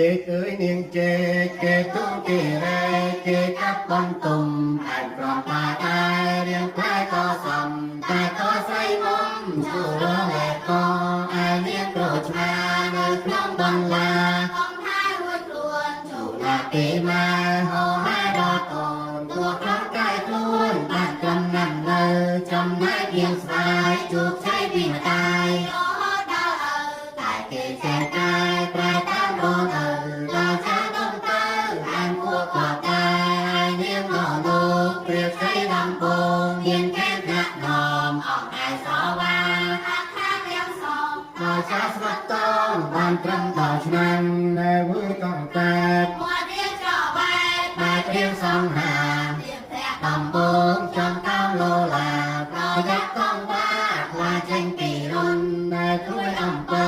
ចេកអើយនាងចេកគេទូគេរែកគេកាប់បន្ទុំអែមក្រំតាដែររៀងផ្លែក៏សំតែក៏ស្រីមុំជួរលែកឯនាងក្រូចឆ្មានៅក្នុងបន្លា កុំថារួចខ្លួន ជួណាគេមកហោហាដល់កូនតួក្នុងកាយខ្លួនបានត្រឹមណាស់នៅចំណែករៀងស្វាយជួបជ័យពីម្ដាយ រហូតដល់ឪ តែគេចែកកាយប្រែតាមបងឪដល់ចាស់ដុំទៅអានគួក៏តែនាងងលោកព្រាបស្រីដំបងមានគេថ្នាក់នាំអស់ឯសវ៉ា ខាងខាងរៀងសង ដល់ចាស់ស្វាត់តងបានត្រឹមដល់ឆ្នាំណែវើកងតែ មាត់រៀងច្របែក បែករៀងសង្ហា រៀងប្រាក់ ដំបងចង់កោងលោឡាប្រយ័ត្នកងបាខ្លាចេញពីរុនណែគ្រួយអំពើ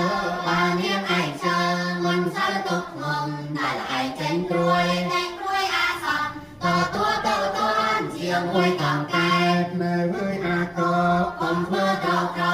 បាននាងឯងជើមិនសូវទុកងំដែលឯងចេញគ្រួយ តែគ្រួយអាសន្ន តទួទៅតាន់ជាមួយកងកែបណែវើយអាកកុំធ្វើត្រក្រ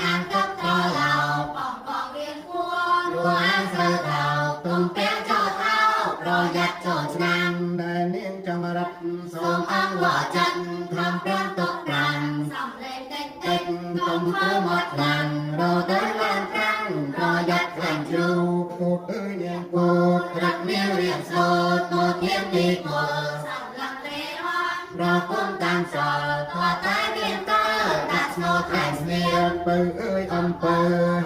ខាងទឹកត្រឡោប បងបងរៀងគួរ រួអានស្រូវថោទុំពាំងចូលថោប្រយ័ត្នចូលឆ្នាំដែលនាងចង់រត់សូមអង្វរចិត្តខំប្រំទុកប្រាំ សំលេងតិច តិចកុំធ្វើមាត់ខ្លាំងរទៅឡើងប្រាំងប្រយ័ត្នខ្លាញ់ជ្រូកពូតអើយនាងពូតរឹកនាងរៀងស្លូតមកធៀមទីគល់ សំឡឹងលេរន់ ប្រគុំតាមសល់ខតែមានតើដាក់ស្នូថ្លែងស្នៀលពៅអើយអំពើ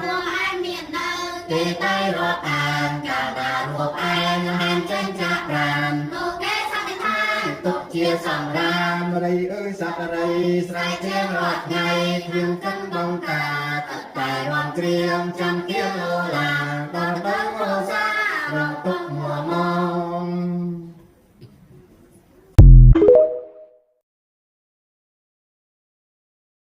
រួមឯងមាននៅ គេតែរាប់អានកាលណារួបឯងហាមចេញចាក់ប្រាន នោះគេសន្និដ្ឋាន ទុកជាសំរាមរីអើយសត្វរីស្រែកជាងរាល់ថ្ងៃគ្រឿងកិនបងតាទឹកតែរំគ្រៀងចាំគៀលោឡាដល់ដល់រសារងទុកមួម